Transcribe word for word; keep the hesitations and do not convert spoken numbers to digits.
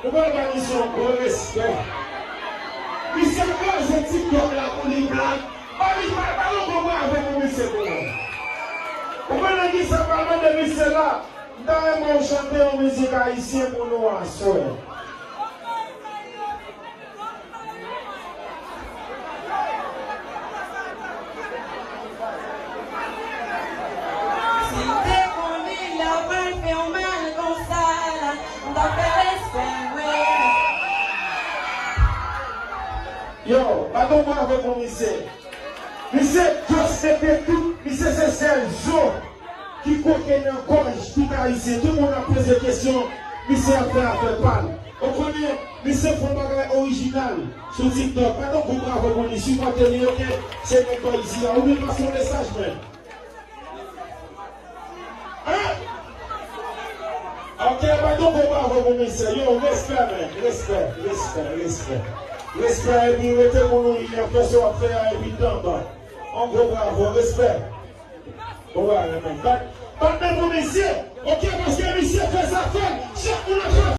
Nou pral ba misye yon gwo respè. Misye kraze TikTok la pou li blag. Ba li, ba, ba yon gwo bravo pou misye pou mwen. Ou konnen kisa m pral mande misye la? M ta renmen w chante yon mizik ayisyen pou nou aswè. Si m te konnen lè w pral fè w mal konsa la, m t ap fè respè, wi. Yo, bat yon bravo pou misye. Misye just mete tout, misye se sèl zo ki koke nan gòj tout Ayisyen. Tout moun ap poze kesyon, misye ap fè afè pa l. Ou konnen, misye fè yon bagay orijinal sou TikTok. Bat yon gwo bravo pou li, sipòte li, oke? Se nèg Boise a. Ou vin pase yon mesaj, men. Hein? Ok, bat yon gwo bravo pou misye. Yo, respè, men. Respè, respè, respè. Respè, epi rete moun ou ye a, fè sa w ap fè a, epi tanba. Yon gwo bravo, respè. Bon bagay, men. Bat, bat men pou misye. Ok, paske misye fè zafè l. Chak moun ap fè